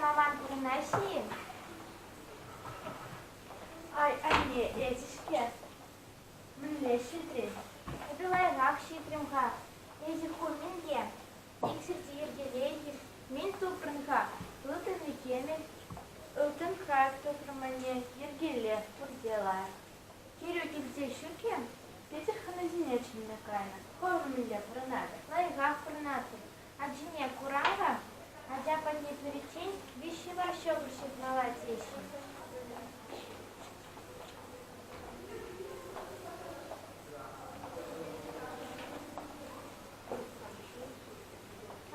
аван пурӑнаҫҫӗ-и? Ай, анне, эсӗ-ҫке. Мӗнле ҫитрӗн? Эпӗ лайӑхах ҫитрӗм-ха. Эсӗ ху мӗнле? Иксӗр те йӗркелетӗр. Мӗн тупрӑн-ха? Ылтӑн-и кӗмӗл? Ылтӑн кайӑк тупрӑм, анне, йӗркеллех, пурте лайӑх. Кӗрӳ килте ҫук-и? Петӗр хӑнасене чӗнме кайнӑ. Хӑвӑр мӗнле пурӑнатӑр? Лайӑхах пурӑнатӑп. Ачине куран-ха, ача патне пыриччен виҫ ҫӑвар ҫӑкӑр ҫыртмалла теҫҫӗ.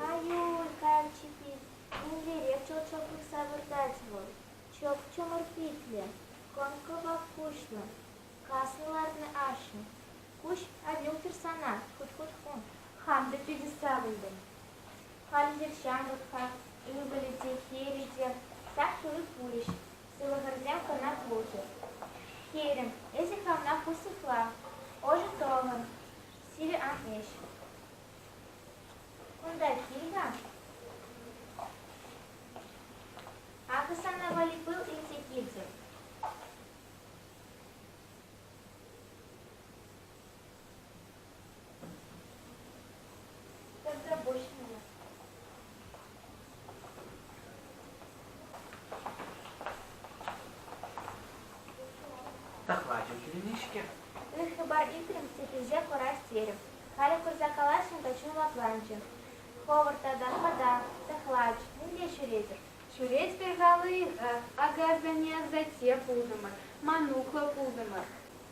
Ай-уй, кайӑк чӗппи, мӗнлерех чӑл-чӑл пӑхса выртать вӑл. Чӑп-чӑмӑр питлӗ, кӑн-кӑвак куҫлӑ, каснӑ лартнӑ ашшӗ. Куҫ ан юлтӑр сана, хут-хут-ху. Хам та питӗ савӑнтӑм. Халь ҫамрӑк-ха, ывӑлӗ те, хӗрӗ те сак тулли пулӗҫ, сывлӑхӑрсем кӑна пулчӗҫ. Хӗрӗм, эсӗ хӑвна ху сыхла, ӑшӑ тӑхӑн, сивӗ ан ӗҫ. Кунта кил-ха. Акӑ сана валли пыл илсе килтӗм. Тавтапуҫ мана. Тӑхлачӑм килнӗ-ҫке. Ыр хыпар илтрӗм те килсе курас терӗм. Халӗ курса калаҫрӑм та чун лӑпланчӗ. Хӑвӑр тата хӑта, тӑхлач, мӗнле ҫӳретӗр? Ҫӳретпӗр халӑха, акӑ асанне асатте пултӑмӑр, мануклӑ пултӑмӑр.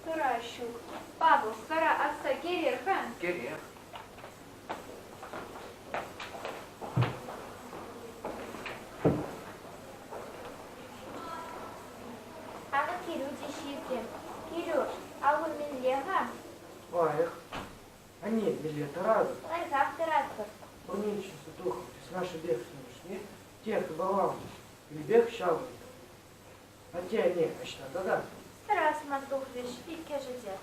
Сӑра ҫук. Павӑл, сӑра асса кӗрер-ха. Кӗрех. Акӑ кӗрӳ те ҫитрӗ. Кӗрӳ, аллу мӗнле-ха? Лайӑх. Анне, мӗнле тӑратӑр? Лайӑхах тӑратпӑр. Больничница тухрӗ, наши бегственничне тех балам илпех ҫаврӑнтӑм. Атте-анне ӑҫта тата? Сӑрас ман тухрӗҫ иккӗшӗ те.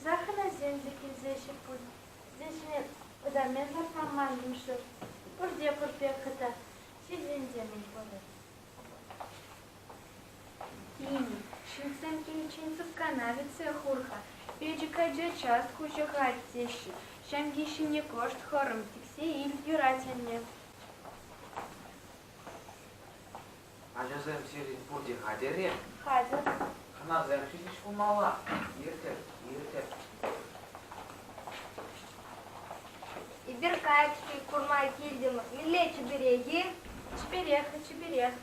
Часах хӑнасем те килсе ҫитпуль. Вӗсене вӑтамӗ лартма мантӑм-ши? Пурте пур пек хытӑ ҫилсен те мӗн пулӗ. Кинӗ, ҫынсем киличчен сӑпкана вӗтсе хур-ха, пӗчӗк ача час хуҫӑхать теҫҫӗ, ҫамки ҫине кӑшт хӑрӑм тиксе ил. Юрать, анне. Ачасем сирӗн пурте хатӗр-и? Хатӗр. Хӑнасем ҫитӗҫ пулмалла. Иртӗр, иртӗр. Эпир кайӑк курма килтӗмӗр. Мӗнле чиперех-и? Чиперех, чиперех.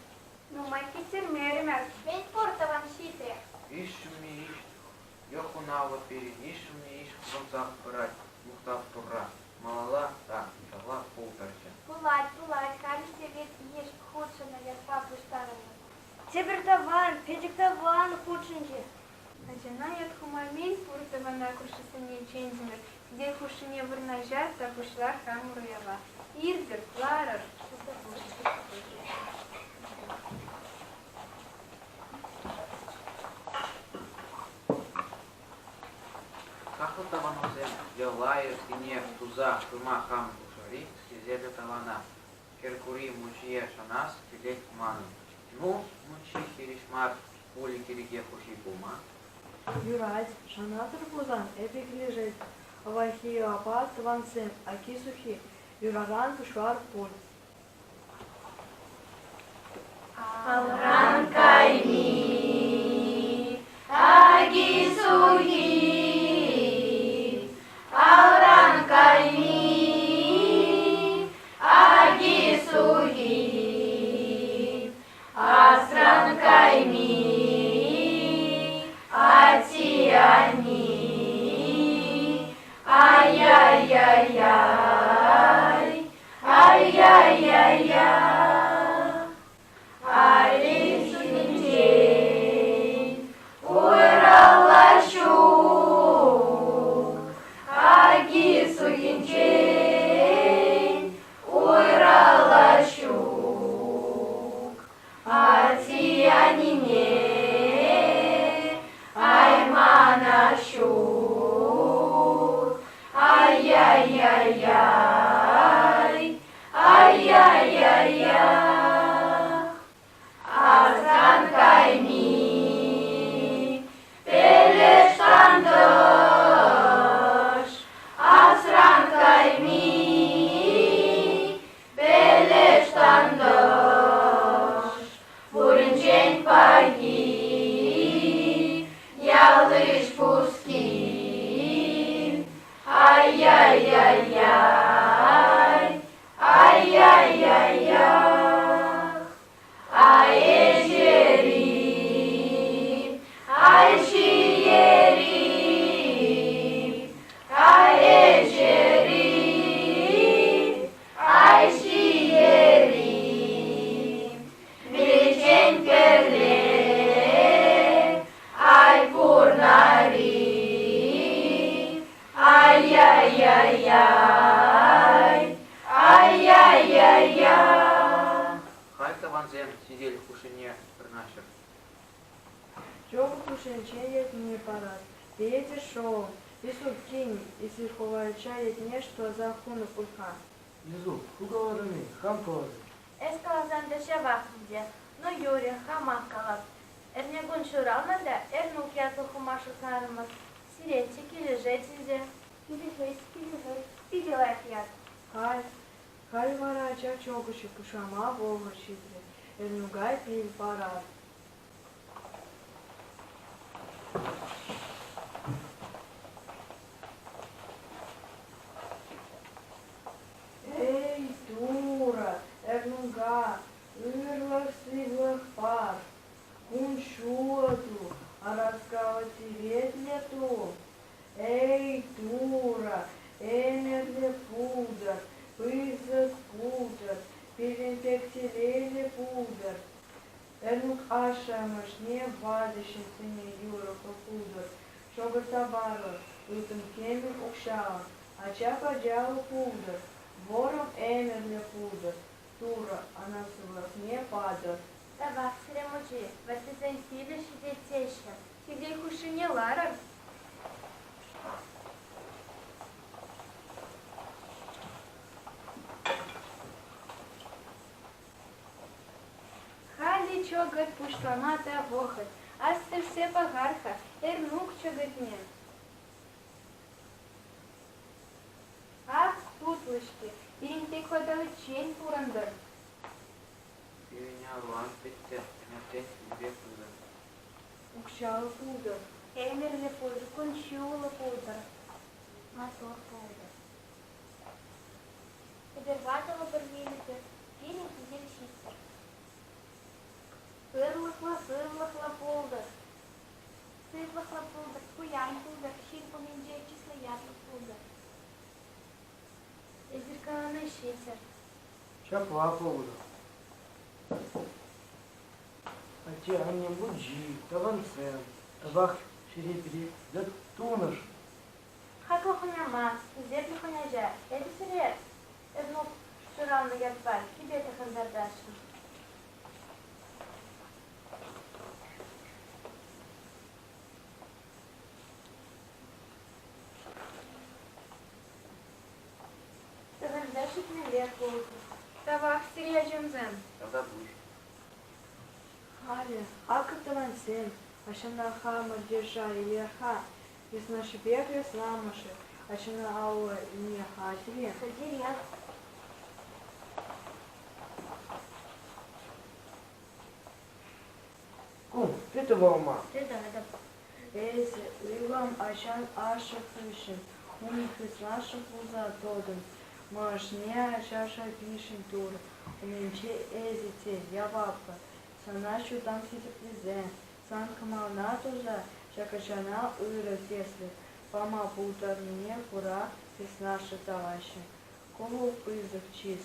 Нумай кӗттермерӗмӗр. Мӗн пур тӑван ҫитрӗ. Иш ҫумне иш, йӑх хунавлӑ пирӗн иш ҫумне иш хушӑнсах пырать, мухтав Турра. Малалла та ҫапла пултӑрччӗ. Пулать, пулать, халӗ те вӗт йыш хутшӑннӑ ятпа пуҫтарӑннӑ. Тепӗр тӑван, пӗчӗк тӑван хутшӑнчӗ. Ачана ят хума мӗн пур тӑвана кӳршӗсене чӗнтӗмӗр, сӗтел хушшине вырнаҫар та пуҫлар хамӑр уява. Иртӗр, ларӑр. Хаклӑ тӑванӑмсем, йӑла-йӗркене туса пыма хам хушӑри хисеплӗ тӑвана, Кӗркури мучие шанас килет манӑн. Ну, мучи хирӗҫ мар пулӗ кӗреке хуҫи пулма? Юрать, шанатӑр пулсан эпӗ килӗшетӗп. Авалхи апа тӑвансем аки-сухи юраран пуҫлар пуль. Алран кайми аки-сухи, алран кайми аки-сухи, асран кайми ати-ани, ай-яй-яй-яй. Ай-яй-яй-яй, Алин ҫумӗнчен уйрӑлла ҫук. Тӑвансем, сӗтел хушшине вырнаҫӑр. Чӑваш хушшинче ятне парас. Петӗр шӑллӑм, Лисук кин, эсир хулача ятне шутласа хунӑ пуль-ха. Лисук, ху каларӑн-и, хам калатӑп. Эс каласан та ҫавах ӗнтӗ. Ну, юрӗ, хамах калап. Эрнекун ҫуралнӑ та Эрнук ятлӑ хума шутларӑмӑр. Сире те килӗшет ӗнтӗ. Килӗшет, килӗшет. Питӗ лайӑх ят. Халь, халь вара ача чӑкӑчӗ пуҫлама вӑхӑт ҫитрӗ. Эрнука пил парар. Эй, Турӑ, Эрнука, ырлӑх-сывлӑх пар, кун-ҫула ту, ӑраскаллӑ теветлӗ ту. Эй, Турӑ, ӗмӗрлӗ пултӑр, пысӑк пултӑр, пирӗн пек телейлӗ пултӑр. Эрнук ашшӗ-амӑшне ватӑ ҫынсене юрӑхлӑ пултӑр, шӑкӑр-таварлӑ, ылтӑн-кӗмӗл укҫаллӑ, ача-пӑчаллӑ пултӑр, вӑрӑм ӗмӗрлӗ пултӑр, Турӑ ӑна сывлӑхне патӑр. Тавах сире, мучи, ваттисен пилӗ ҫитет теҫҫӗ. Сӗтел хушшине ларӑр. Халӗ чӑкӑт пуҫлама та вӑхӑт. Астивсе пӑхар-ха Эрнук чӑкӑтне. Ах, тутлӑ-ҫке, пирӗн пек ватӑличчен пурӑнтӑр. Пирӗн аван пӗттӗр, ӗмӗртен пилпе пытӑр. Укҫаллӑ пултӑр. Ӗмӗрлӗ пултӑр, кун-ҫуллӑ пултӑр. Матур пултӑр. Эпир ватӑлӑпӑр вилӗпӗр, пирӗн хисеп ҫиттӗр. Ырлӑхлӑ, сывлӑхлӑ пултӑр. Сывлӑхлӑ пултӑр, пуян пултӑр, ҫын умӗнче чыслӑ ятлӑ пултӑр. Эсир калани ҫитӗр. Ҫапла пултӑр. Атте-анне мучи, тӑвансем, тӑвах чӗре-пире ят тунӑ-ши? Хаклӑ хуняма, хисеплӗ хуняҫа, эпӗ сире, Эрнук, ҫуралнӑ ятпа кӗпе тӑхӑнтартасшӑн. Тӑхӑнса ҫитмелле пултӑр. Тавах сире, ачамсем. Тавтапуҫ. Халӗ, акӑ тӑвансем, ачана хамӑр йыша илер-ха. Йыснашшӗпе хреснамӑшӗ ачана алла илме хатӗр-и? Сӗтӗрех. Кум, тытӑ вӑл-ма. Тытатӑп. Эсӗ, ывӑлӑм, ачан ашшӗ хыҫҫӑн ун хыснашшӗ пулса тӑтӑн. Малашне ача шӑпишӗн Турӑ умӗнче эсӗ те яваплӑ. Сана чунтан хисеплесе, сан кӑмӑлна туса ҫак ачана ырӑ тӗслӗх пама пултарнине кура хыснашшӗ таваҫҫӗ. Ку вӑл пысӑк чыс.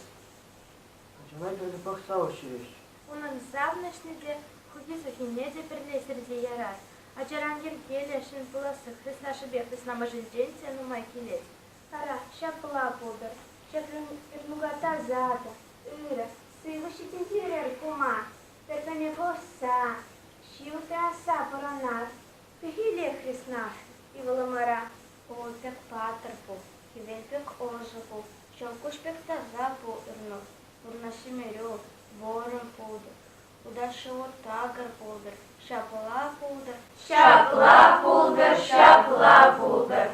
Ачана кӗлӗ пӑхса ӳстереҫҫӗ. Унӑн савӑнӑҫне те, хуйхи-суйхине те пӗрле сирсе ярар. Ачаран йӗркеллӗ ҫын пуласси хреснашшӗпе хреснамӑшӗнчен те нумай килет. Ара, ҫапла пултӑр. Ҫак Эрнука таса та ырӑ, сывӑ ҫитӗнтерер кума. Пӗр-пӗрне пӑхса, ҫывӑх тӑрасса пӑрӑнар. Пехилех хреснашшӗ, ывӑлӑмӑра. Ывӑл пек паттӑр пул, хӗвел пек ӑшӑ пул, ҫӑлкуҫ пек таса пул, Эрнук. Пурнӑҫ ӗмӗрӳ вӑрӑм пултӑр, утас ҫулу такӑр пултӑр, ҫапла пултӑр. Ҫапла пултӑр, ҫапла пултӑр.